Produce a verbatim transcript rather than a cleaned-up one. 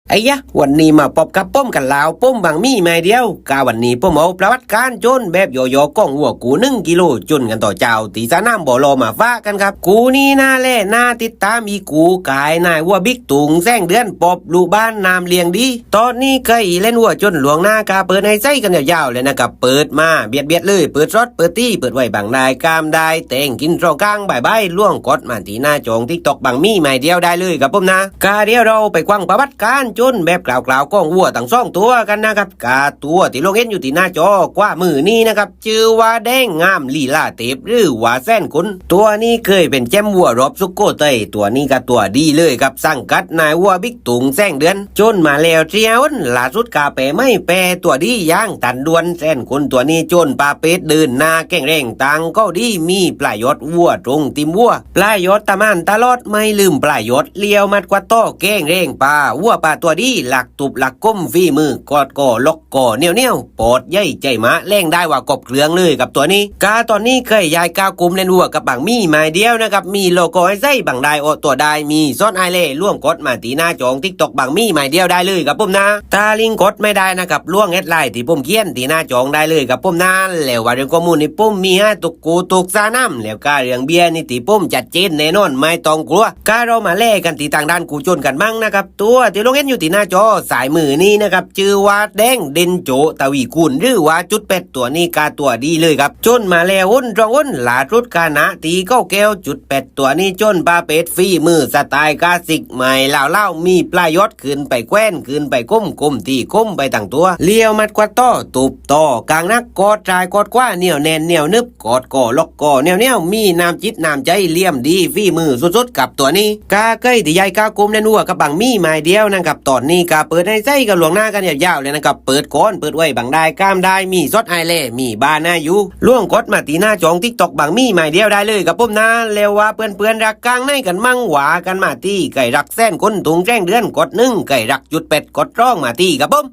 ไอ้ยะ วันนี้มาปบกับผมกันแล้ว ผมบังหมีไม้เดียว กาวันนี้ผมเอาประวัติการโจรแบบย่อๆของวัวกู้หนึ่งกิโลโจรกันต่อเจ้า ตี้สนามบ่อลอมาฝากกันครับ กู้นี้นาแลนาติดตามอีกกู้ กายนายวัวบิ๊กตุงแสงเดือนปอบลูกบ้านน้ำเลี้ยงดี ตอนนี้เคยเล่นวัวโจรหลวงนากาเปิดให้ใส่กันยาวๆเลยนะครับ เปิดมาเบียดๆเลย เปิดสดเปิดตี้ เปิดไว้บังได้กามได้ แต่งกินตรอกลางบ่ายๆ ล่วงกดมาตี้หน้าจองติ๊กต็อกบังหมีไม้เดียวได้เลยครับผมนะ กาเดี๋ยวเราไปกว้างประวัติการโจรแบบกล่าวๆของวัวทั้งสองตัวกันนะครับ กาตัวตี้ลงเห็นอยู่ตี้หน้าจอขวามือนี้นะครับ ชื่อว่าแดงงามลีลาเทพ หรือว่าแสนขุน ตัวนี้เคยเป็นแชมป์วัวรอบสุโขทัย ตัวนี้กาตัวดีเลยครับ สังกัดนายวัวบิ๊กตุงแสงเดือน โจรมาแล้วเสียอ้น ล่าสุดกาแพ้ไม่แพ้ตัวดีอย่างตันด่วน แสนขุนตัวนี้โจรปาเป็ดเดินหน้าแข็งแรงตังเขาดี มีปลายยอดวัวตรงติมวัว ปลายยอดตะมานตลอดไม่ลืมปลายยอด เลี้ยวมัดกวาดต่อแข็งแรงปาวัวปาตัวดี หลักตุบหลักก้มฝีมือกอดก่อล็อกก่อเหนียวๆ ปอดใหญ่ใจหมาแรงได้ว่ากบเครื่องเลยกับตัวนี้ กาตอนนี้เคยย้ายกากุมเล่นวัวกับบังหมีไม้เดียวนะครับ มีโลโก้ให้ใส่บังได้โอตัวได้ มีซ้อนไอเล่ล่วงกดมาตี้หน้าจองติ๊กต็อกบังหมีไม้เดียวได้เลยครับผมนะ ตาลิงกดไม่ได้นะครับ ล่วงแอดไลน์ตี้ผมเขียนตี้หน้าจองได้เลยครับผมนะ แล้วว่าเรื่องข้อมูลนี่ผมมีให้ทุกกู้ทุกสนาม แล้วกาเรื่องเบียร์นี่ตี้ผมจัดเจนแน่นอนไม่ต้องกลัว กาเรามาแลกันตี้ทางด้านกู้โจรกันมั่งนะครับ ตัวตี้ลงเห็นอยู่ตี้หน้าจอซ้ายมือนี้นะครับ ชื่อว่าแดงเด่นโจทวีกูล หรือว่าจุดแปด ตัวนี้กาตัวดีเลยครับ โจรมาแล้วอ้นตรงอ้น ล่าสุดกาหนาตี้เก้าแก้ว จุดแปด ตัวนี้โจรปาเป็ดฝีมือสไตล์คลาสสิกไม้ลาวๆ มีปลายยอดขึ้นไปแขวนขึ้นไปก้มก้มตี้ก้มไปตั้งตัว เลี้ยวมัดกวาดต่อตุบต่อกลางนัก กอดซ้ายกอดขวาเหนียวแน่นเหนียวนึบ กอดก่อล็อกก่อเหนียวๆ มีน้ำจิตน้ำใจเหลี่ยมดีฝีมือสุดๆกับตัวนี้ กาเคยตี้ย้ายกากุมเล่นวัวกับบังหมีไม้เดียวนะครับ ตอนนี้กาเปิดให้ใส่กันล่วงหน้ากันยาวๆเลยนะครับ เปิดก่อนเปิดไว้บังได้กามได้ มีซ้อนไอเล่มีบ้านนาอยู่ ล่วงกดมาตี้หน้าจองติ๊กต็อกบังหมีไม้เดียวได้เลยครับผมนะ แล้วว่าเปื่อนๆรักกางไหนกันมั่งว่ากันมาตี้ ใครรักแสนขุนตุงแสงเดือนกดหนึ่ง ใครรักจุดแปดกดสองมาตี้ครับผม